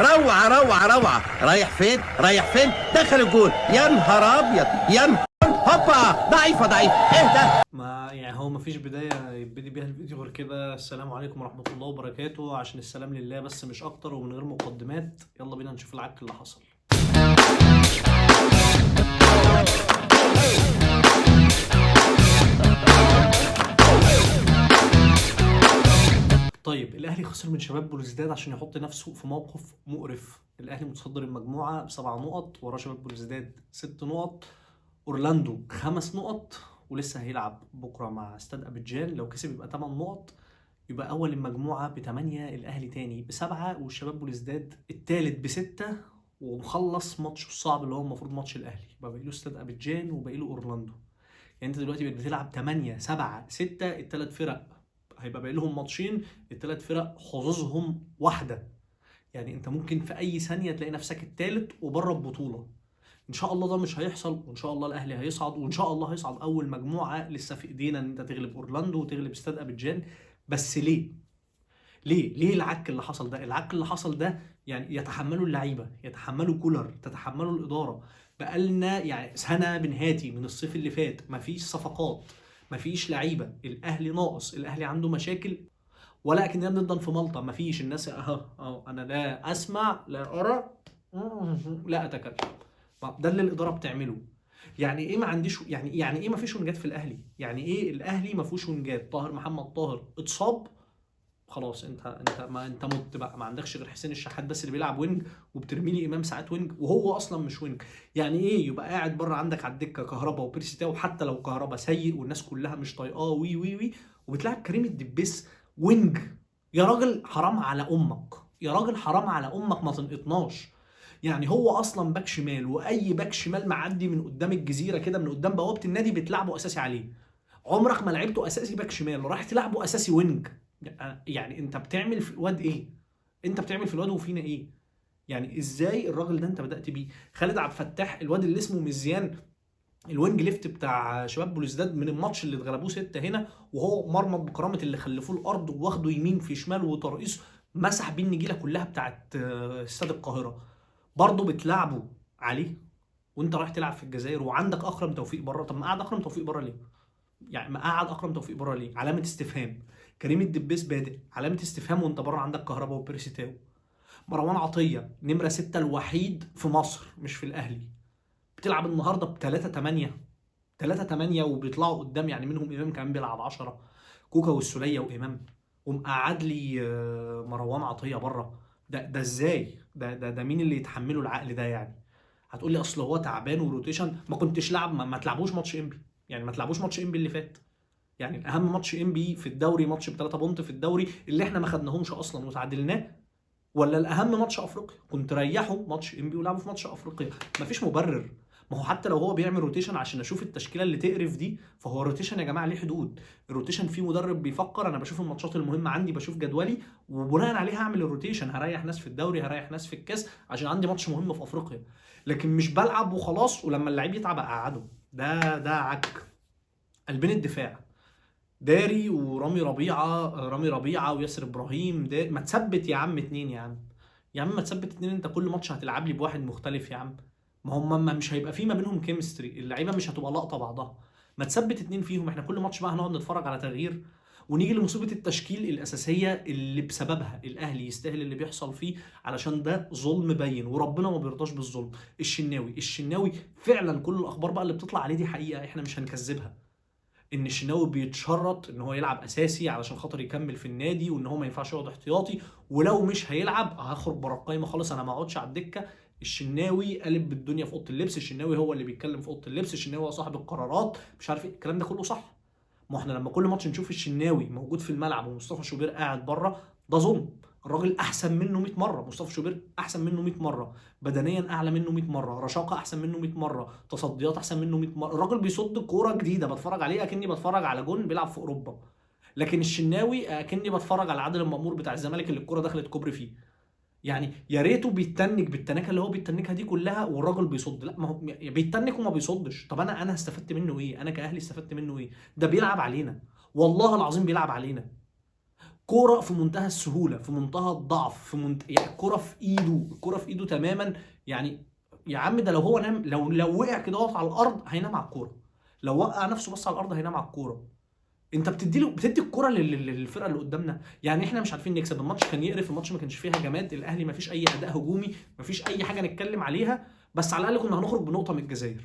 روعة روعة روعة. رايح فين؟ رايح فين؟ دخل الجول. يا نهار أبيض، يا نهار، هوبا، ضعيفة ضعيفة. اهدى. ما يعني هو مفيش بداية يبتدي بيها الفيديو غير كده. السلام عليكم ورحمة الله وبركاته، عشان السلام لله بس مش أكتر، ومن غير مقدمات يلا بينا نشوف العك اللي حصل. طيب الاهلي خسر من شباب بلوزداد عشان يحط نفسه في موقف مقرف. الاهلي متصدر المجموعة ب7 نقط، وراه شباب بلوزداد 6 نقط، اورلاندو 5 نقط، ولسه هيلعب بكره مع استاد ابيدجان، لو كسب يبقى 8 نقط، يبقى اول المجموعة ب8، الاهلي تاني ب7، والشباب بلوزداد التالت ب6، ومخلص ماتشه الصعب اللي هو المفروض ماتش الاهلي، يبقى باقي له استاد ابيدجان وباقي له اورلاندو. يعني انت دلوقتي بقيت بتلعب 8 7 6، الثلاث فرق هيبقى باقي لهم ماتشين، الثلاث فرق حظوظهم واحدة. يعني انت ممكن في اي ثانية تلاقي نفسك الثالث وبره البطولة. ان شاء الله ده مش هيحصل، وان شاء الله الاهلي هيصعد، وان شاء الله هيصعد اول مجموعة. لسه في ايدينا ان انت تغلب اورلاندو وتغلب استاد ابيدجان. بس ليه؟ ليه؟ ليه العك اللي حصل ده؟ العك اللي حصل ده يعني يتحملوا اللعيبة، يتحملوا كولر، تتحملوا الادارة. بقالنا يعني سنة بنهاتي من الصيف اللي فات مفيش صفقات، مفيش لعيبة، الاهلي ناقص، الاهلي عنده مشاكل، ولا اكننا بنفضل في مالطا. مفيش الناس اهو انا لا اسمع لا ارى لا اتكلم. ده اللي الادارة بتعمله. يعني ايه ما عنديش، يعني ايه ما فيش ونجات في الاهلي؟ يعني ايه الاهلي ما فيهوش ونجات؟ طاهر محمد طاهر اتصاب خلاص، انت ما انت مت بقى، ما عندكش غير حسين الشحات بس اللي بيلعب wing، وبترمي لي امام ساعات wing وهو اصلا مش wing. يعني ايه يبقى قاعد بره عندك على الدكة كهربا وبيرسي تاو، حتى لو كهربا سيء والناس كلها مش طايقاه وي وي وي، وبتلعب كريم الدبيس wing؟ يا راجل حرام على امك، يا راجل حرام على امك، ما تنقطناش. يعني هو اصلا باك شمال، واي باك شمال معدي من قدام الجزيرة كده، من قدام بوابه النادي، بتلعبه اساسي عليه. عمرك ما لعبته اساسي باك شمال، رايح تلعبه اساسي wing. يعني انت بتعمل في الواد ايه؟ انت بتعمل في الواد وفينا ايه؟ يعني ازاي الراجل ده انت بدأت بيه؟ خالد عبد الفتاح الواد اللي اسمه مزيان ال wing left بتاع شباب بلوزداد، من الماتش اللي اتغلبوه 6 هنا، وهو مرمط بكرامة اللي خلفوه الارض، واخده يمين في شمال وترقيص مسح بيه النجيله كلها بتاعت استاد القاهرة. برضه بتلعبه عليه وانت رايح تلعب في الجزائر، وعندك اكرم توفيق بره. طب ما قعد اكرم توفيق بره ليه؟ يعني ما قعد اكرم توفيق بره ليه؟ علامة استفهام. كريم الدبيس بادئ علامة استفهام، وانت بره عندك كهربا وبيرسي تاو. مروان عطية نمره 6 الوحيد في مصر مش في الاهلي، بتلعب النهارده ب 3 8 3 8، وبيطلعوا قدام، يعني منهم امام كمان بيلعب 10، كوكا والسوليه وامام، ومقعد لي مروان عطية بره. ده ازاي؟ ده مين اللي يتحمله العقل ده؟ يعني هتقول لي اصل هو تعبان و rotation، ما كنتش لعب، ما تلعبوش ماتش انبي، يعني ما تلعبوش ماتش انبي اللي فات، يعني الاهم ماتش انبي في الدوري، ماتش ب3 point في الدوري اللي احنا ما خدناهمش اصلا وتعادلناه، ولا الاهم ماتش افريقيا؟ كنت ريحه ماتش انبي ولعبه في ماتش افريقيا. مفيش مبرر. ما هو حتى لو هو بيعمل rotation عشان اشوف التشكيلة اللي تقرف دي، فهو ال rotation يا جماعة ليه حدود. ال rotation فيه مدرب بيفكر، انا بشوف الماتشات المهمة عندي، بشوف جدولي، وبناء عليه هعمل ال rotation، هريح ناس في الدوري، هريح ناس في الكاس عشان عندي ماتش مهم في افريقيا، لكن مش بلعب وخلاص ولما اللعيب يتعب اقعده. ده عك. قلبين الدفاع داري ورامي ربيعة، رامي ربيعة وياسر ابراهيم. داري ما تثبت يا عم 2 يا عم، يا عم ما تثبت 2، انت كل ماتش هتلعب لي بواحد مختلف يا عم. ما هم مش هيبقى في ما بينهم chemistry، اللعيبة مش هتبقى لاقطه بعضها. ما تثبت 2 فيهم، احنا كل ماتش بقى هنقعد نتفرج على تغيير. ونيجي لمصيبه التشكيل الاساسية اللي بسببها الاهلي يستاهل اللي بيحصل فيه، علشان ده ظلم بين وربنا ما بيرضاش بالظلم. الشناوي فعلا كل الاخبار بقى اللي بتطلع عليه دي حقيقة، احنا مش هنكذبها، ان الشناوي بيتشرط ان هو يلعب اساسي علشان خاطر يكمل في النادي، وان هو ما ينفعش يقعد احتياطي، ولو مش هيلعب هخرج بره القايمة خالص، انا ما اقعدش على الدكة. الشناوي قلب الدنيا في اوضة اللبس، الشناوي هو اللي بيتكلم في اوضة اللبس، الشناوي هو صاحب القرارات، مش عارف ايه الكلام ده كله صح. ما احنا لما كل ماتش نشوف الشناوي موجود في الملعب ومصطفى شوبير قاعد بره، ده ظلم. الراجل احسن منه 100 مرة، مصطفى شوبير احسن منه 100 مرة، بدنيا اعلى منه 100 مرة، رشاقه احسن منه 100 مرة، تصديات احسن منه 100 مرة. الراجل بيصد كورة جديدة بتفرج عليه اكني بتفرج على جون بيلعب في اوروبا. لكن الشناوي اكني بتفرج على عادل المأمور بتاع الزمالك اللي الكورة دخلت كوبري فيه. يعني يا ريته بيتنك بالتناكه اللي هو بيتنكها دي كلها والراجل بيصد، لا ما هو بيتنك وما بيصدش. طب انا استفدت منه ايه؟ انا كاهلي استفدت منه ايه؟ ده بيلعب علينا، والله العظيم بيلعب علينا. كورة في منتهى السهولة، في منتهى الضعف، يعني الكورة في ايده، الكورة في ايده تماما. يعني يا عم ده لو هو نام، لو وقع كده على الارض هينام على الكورة، لو وقع نفسه بس على الارض هينام على الكورة. انت بتدي الكورة للفرقة اللي قدامنا. يعني احنا مش عارفين نكسب، الماتش كان يقرف، الماتش ما كانش فيها هجمات، الاهلي ما فيش اي اداء هجومي، ما فيش اي حاجة نتكلم عليها، بس على الاقل كنا هنخرج بنقطة من الجزائر.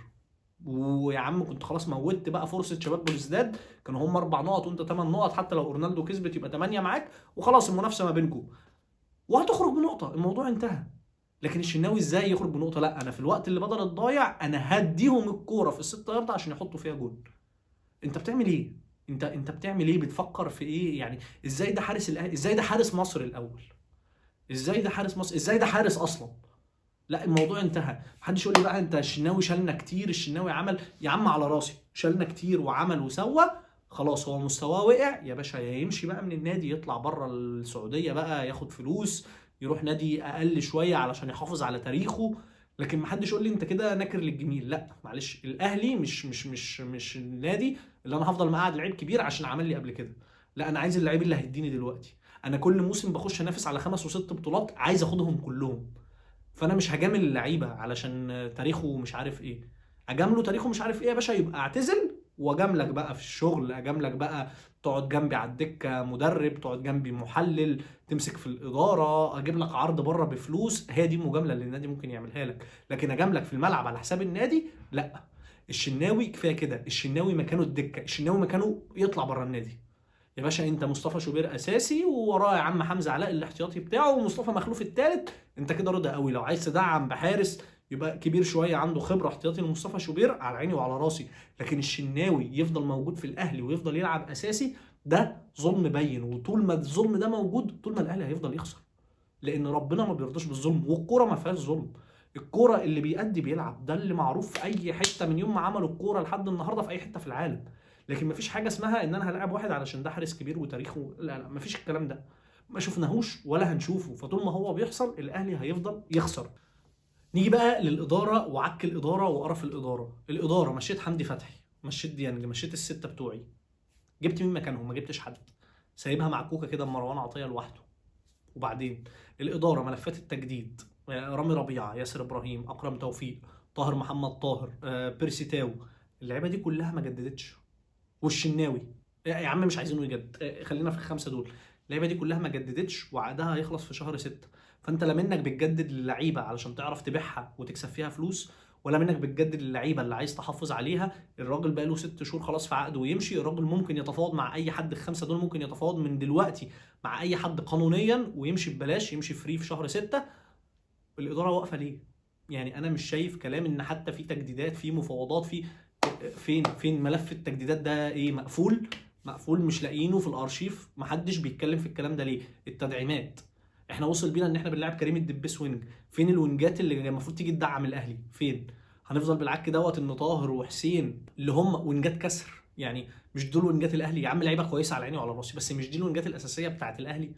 ويا عم كنت خلاص موتت بقى فرصة شباب بلوزداد، كانوا هم 4 نقط وانت 8 نقط، حتى لو اورنالدو كسبت يبقى 8 معاك وخلاص المنافسة ما بينكم، وهتخرج بنقطة، الموضوع انتهى. لكن الشناوي ازاي يخرج بنقطة؟ لا، انا في الوقت اللي بدل الضايع انا هديهم الكورة في ال6 يارده عشان يحطوا فيها جول. انت بتعمل ايه؟ انت بتعمل ايه؟ بتفكر في ايه؟ يعني ازاي ده حارس الاهلي؟ ازاي ده حارس مصر الاول؟ ازاي ده حارس مصر؟ ازاي ده حارس اصلا؟ لا، الموضوع انتهى. محدش يقول لي بقى انت الشناوي شالنا كتير، الشناوي عمل. يا عم على راسي، شالنا كتير وعمل وسوى، خلاص هو مستواه وقع يا باشا، يا يمشي بقى من النادي، يطلع بره السعودية بقى ياخد فلوس، يروح نادي اقل شوية علشان يحافظ على تاريخه. لكن محدش يقول لي انت كده ناكر للجميل. لا معلش، الاهلي مش مش مش مش النادي اللي انا هفضل مقعد لعيب كبير عشان عمل لي قبل كده. لا، انا عايز اللعيب اللي هيديني دلوقتي. انا كل موسم بخش انافس على 5 و6 بطولات، عايز اخدهم كلهم. فانا مش هجامل اللعيبة علشان تاريخه مش عارف ايه، اجامله تاريخه مش عارف ايه يا باشا، يبقى اعتزل واجاملك بقى في الشغل، اجاملك بقى تقعد جنبي على الدكة مدرب، تقعد جنبي محلل، تمسك في الادارة، اجيب لك عرض بره بفلوس. هي دي المجاملة اللي النادي ممكن يعملها لك، لكن اجاملك في الملعب على حساب النادي لا. الشناوي كفاية كده، الشناوي مكانه الدكة، الشناوي مكانه يطلع بره النادي يا باشا. انت مصطفى شوبير اساسي، ووراه يا عم حمزة علاء الاحتياطي بتاعه، ومصطفى مخلوف الثالث. انت كده رضا قوي. لو عايز تدعم بحارس يبقى كبير شوية عنده خبره احتياطي لمصطفى شوبير، على عيني وعلى راسي. لكن الشناوي يفضل موجود في الاهلي ويفضل يلعب اساسي، ده ظلم بين. وطول ما الظلم ده موجود، طول ما الاهلي هيفضل يخسر، لان ربنا ما بيرضاش بالظلم، والكوره ما فيهاش ظلم. الكورة اللي بيأدي بيلعب، ده اللي معروف في اي حتة من يوم ما عملوا الكورة لحد النهارده في اي حتة في العالم. لكن مفيش حاجة اسمها ان انا هلاعب واحد علشان ده حارس كبير وتاريخه، لا لا، مفيش الكلام ده، ما شفناهوش ولا هنشوفه. فطول ما هو بيحصل الاهلي هيفضل يخسر. نيجي بقى للادارة وعك الادارة وقرف الادارة. الادارة مشيت حمدي فتحي، مشيت ديانج، مشيت ال6 بتوعي، جبت مين مكانهم؟ ما جبتش حد، سايبها معكوكه كده مروان عطية لوحده. وبعدين الادارة ملفات التجديد، رامي ربيعة، ياسر ابراهيم، اكرم توفيق، طاهر محمد طاهر، بيرسي تاو، اللعيبة دي كلها ما جددتش. والشناوي يا عم مش عايزينه يجدد، خلينا في ال5 دول. اللعيبة دي كلها ما جددتش وعقدها هيخلص في شهر 6. فانت لا منك بتجدد للعيبة علشان تعرف تبيعها وتكسب فيها فلوس، ولا منك بتجدد للعيبة اللي عايز تحافظ عليها. الراجل بقى له 6 شهور خلاص في عقده ويمشي. الراجل ممكن يتفاوض مع اي حد، ال5 دول ممكن يتفاوض من دلوقتي مع اي حد قانونيا ويمشي ببلاش، يمشي free في شهر 6. الادارة واقفة ليه؟ يعني انا مش شايف كلام ان حتى في تجديدات، في مفاوضات، في فين ملف التجديدات ده؟ ايه مقفول؟ مقفول، مش لاقيينه في الارشيف، محدش بيتكلم في الكلام ده ليه؟ التدعيمات، احنا وصل بينا ان احنا بنلعب كريم الدبيس wing، فين الوينجات اللي المفروض تيجي تدعم الاهلي؟ فين؟ هنفضل بالعك دوت ان طاهر وحسين اللي هم وينجات كسر، يعني مش دول وينجات الاهلي يا عم، لعيبة كويسة على عيني وعلى راسي، بس مش دي الوينجات الاساسية بتاعه الاهلي،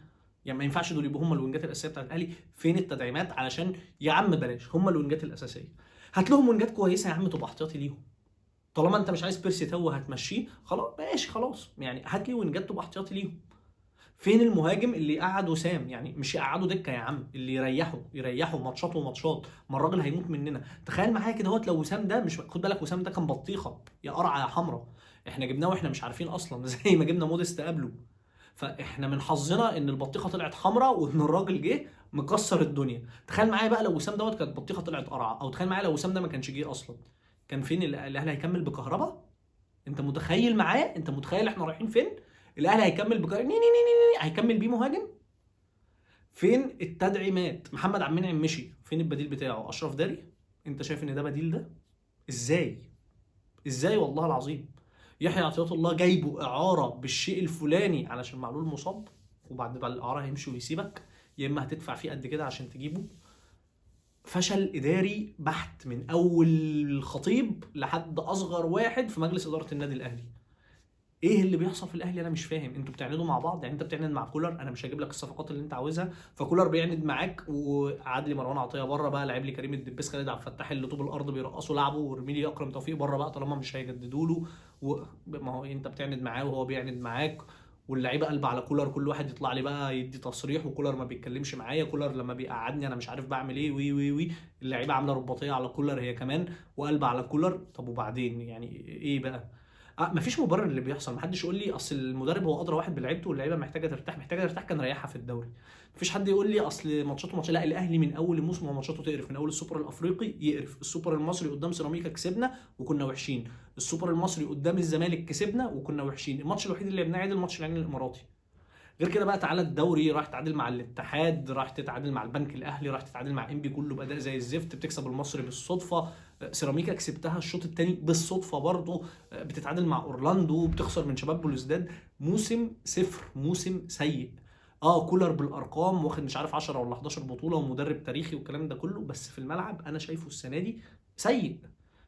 يعني ما ينفعش دول يبقوا هم الوينجات الاساسية بتاعه الاهلي. فين التدعيمات؟ علشان يا عم بلاش هم الوينجات الاساسية، هات لهم وينجات كويسة يا عم تبقى احتياطي ليهم. طالما انت مش عايز بيرسي تاو هتمشيه خلاص ماشي خلاص، يعني هات لي وينجات تبقى احتياطي ليهم. فين المهاجم اللي يقعد وسام؟ يعني مش يقعده دكه يا عم، اللي يريحه، يريحه ماتشات وماتشات، ما الراجل هيموت مننا. تخيل معايا كده اهوت لو وسام ده مش، خد بالك وسام ده كان بطيخه يا قرعه يا حمراء، احنا جبناه واحنا مش عارفين اصلا زي ما جبنا موديست قبله. فاحنا من حظنا ان البطيخه طلعت حمراء وان الراجل جه مكسر الدنيا. تخيل معايا بقى لو وسام دوت كانت بطيخه طلعت قرعه، او تخيل معايا لو وسام ده ما كانش جه اصلا، كان فين الاهلي؟ هيكمل بكهرباء؟ انت متخيل معايا؟ انت متخيل احنا رايحين فين؟ الاهلي هيكمل بكهرباء، ني ني ني ني، هيكمل بيه مهاجم؟ فين التدعيمات؟ محمد عبد المنعم مشي، فين البديل بتاعه؟ اشرف داري؟ انت شايف ان ده بديل؟ ده ازاي؟ ازاي والله العظيم؟ يحيى عطية الله جايبه اعاره بالشيء الفلاني علشان معلول مصاب، وبعد بقى الاعارة هيمشي ويسيبك، يا اما هتدفع فيه قد كده عشان تجيبه. فشل اداري بحت من اول الخطيب لحد اصغر واحد في مجلس ادارة النادي الاهلي. ايه اللي بيحصل في الاهلي؟ انا مش فاهم. انتوا بتعندوا مع بعض، يعني انت بتعند مع كولر، انا مش هجيب لك الصفقات اللي انت عاوزها، فكولر بيعند معاك، وعدلي مروان عطية بره بقى، لعب لي كريم الدبيس، خالد عبد الفتاح اللي طوب الارض بيرقصوا لعبه، وارمي لي اكرم توفيق بره بقى طالما مش هيجددوا له. ما هو انت بتعند معاه وهو بيعند معاك، واللعيبة قلب على كولر، كل واحد يطلع لي بقى يدي تصريح، وكولر ما بيتكلمش معايا، كولر لما بيقعدني انا مش عارف بعمل ايه، وي وي وي. اللعيبة عامله رباطيه على كولر هي كمان، وقلب على كولر. طب وبعدين يعني ايه بقى؟ مفيش مبرر اللي بيحصل. محدش يقول لي اصل المدرب هو ادرى واحد بلعيبته واللعيبة محتاجه ترتاح، محتاجه ترتاح كان ريحها في الدوري. مفيش حد يقول لي اصل ماتشاته ماتش، لا الاهلي من اول الموسم هو ماتشاته تقرف، من اول السوبر الافريقي يقرف، السوبر المصري قدام سيراميكا كسبنا وكنا وحشين، السوبر المصري قدام الزمالك كسبنا وكنا وحشين، الماتش الوحيد اللي لعبناه عدل ماتش العين الاماراتي. غير كده بقى تعالى الدوري، راح تتعادل مع الاتحاد، راح تتعادل مع البنك الاهلي، راح تتعادل مع انبي، كله باداء زي الزفت، بتكسب المصري بالصدفة، سيراميكا كسبتها الشوط الثاني بالصدفة برضه، بتتعادل مع اورلاندو، بتخسر من شباب بلوزداد. موسم صفر، موسم سيء. كولر بالارقام واخد مش عارف 10 ولا 11 بطوله ومدرب تاريخي والكلام ده كله، بس في الملعب انا شايفه السنة دي سيء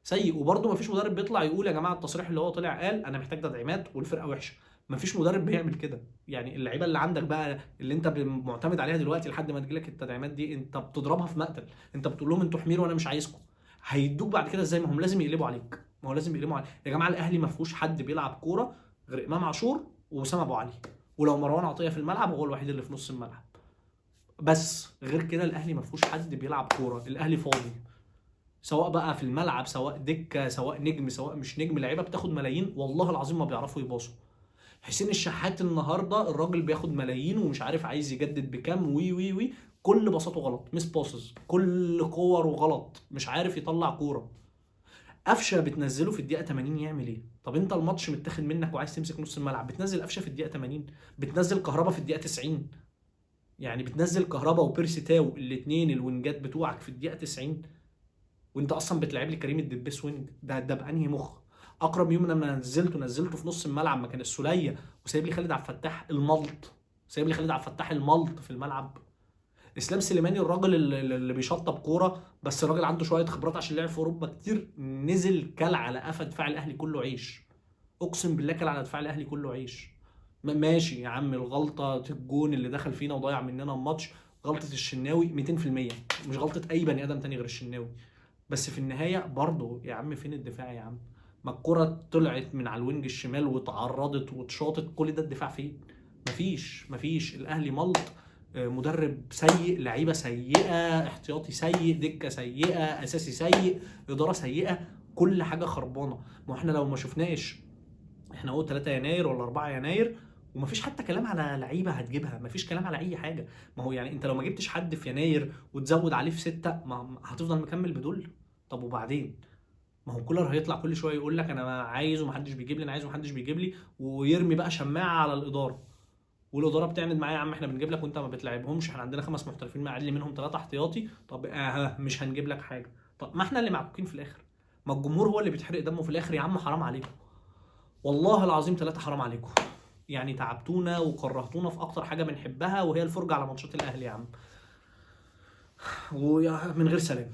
سيء. وبرضه مفيش مدرب بيطلع يقول يا جماعة التصريح اللي هو طلع قال انا محتاج تدعيمات والفرقة وحشة، مفيش مدرب بيعمل كده. يعني اللعيبة اللي عندك بقى اللي انت معتمد عليها دلوقتي لحد ما تجيلك التدعيمات دي، انت بتضربها في مقتل، انت بتقول لهم انتوا حمير وانا مش عايزكم. هيدوك بعد كده ازاي؟ ما هم لازم يقلبوا عليك، ما هو لازم يقلبوا عليك. يا جماعة الاهلي ما فيهوش حد بيلعب كورة غير امام عاشور واسامة ابو علي، ولو مروان عطية في الملعب هو الوحيد اللي في نص الملعب بس. غير كده الاهلي ما فيهوش حد بيلعب كورة، الاهلي فاضي، سواء بقى في الملعب، سواء دكه، سواء نجم، سواء مش نجم. لعيبة بتاخد ملايين والله العظيم ما بيعرفوا يباصوا. حسين الشحات النهارده الراجل بياخد ملايين ومش عارف عايز يجدد بكام، وي وي وي، كل بساطة غلط، miss passes، كل كورة غلط، مش عارف يطلع كورة. قفشه بتنزله في الدقيقة 80 يعمل ايه؟ طب انت الماتش متاخد منك وعايز تمسك نص الملعب، بتنزل قفشه في الدقيقة 80، بتنزل كهربا في الدقيقة 90، يعني بتنزل كهربا وبيرسي تاو الاثنين الوينجات بتوعك في الدقيقة 90، وانت اصلا بتلعب لي كريم الدبيس wing، ده بانهي مخ؟ اقرب يوم لما نزلته في نص الملعب مكان السوليه، وسايب لي خالد عبد الفتاح الملط، سايب لي خالد عبد الفتاح الملط في الملعب. اسلام سليماني الراجل اللي بيشطب كورة، بس الراجل عنده شوية خبرات عشان لعب في اوروبا كتير، نزل كل على قفا دفاع الاهلي كله عيش، اقسم بالله كل على دفاع الاهلي كله عيش. ماشي يا عم، الغلطة الجون اللي دخل فينا وضيع مننا الماتش غلطه الشناوي 200%، مش غلطه اي بني ادم تاني غير الشناوي، بس في النهاية برضه يا عم فين الدفاع يا عم؟ ما الكره طلعت من على ال wing الشمال واتعرضت واتشاطت، كل ده الدفاع فين؟ مفيش. الاهلي ملط، مدرب سيء، لعيبة سيئه، احتياطي سيء، دكه سيئه، اساسي سيء، ادارة سيئه، كل حاجة خربانة. ما احنا لو ما شفناش، احنا اهو 3 يناير ولا 4 يناير ومفيش حتى كلام على لعيبة هتجيبها، مفيش كلام على اي حاجة. ما هو يعني انت لو ما جبتش حد في يناير وتزود عليه في 6، ما هتفضل مكمل بدول. طب وبعدين؟ ما هو كولر هيطلع كل شوية يقول لك انا عايز ومحدش بيجيب لي، انا عايز ومحدش بيجيب لي، ويرمي بقى شماعة على الادارة، والادارة بتعمل معايا يا عم احنا بنجيب لك وانت ما بتلعبهمش، احنا عندنا 5 محترفين ما عدل منهم 3 احتياطي، طب مش هنجيب لك حاجة. طب ما احنا اللي معكوكين في الاخر، ما الجمهور هو اللي بيتحرق دمه في الاخر. يا عم حرام عليكم، والله العظيم 3 حرام عليكم، يعني تعبتونا وكرهتونا في اكتر حاجة بنحبها وهي الفرجة على ماتشات الاهلي يا عم، ويا من غير سلام.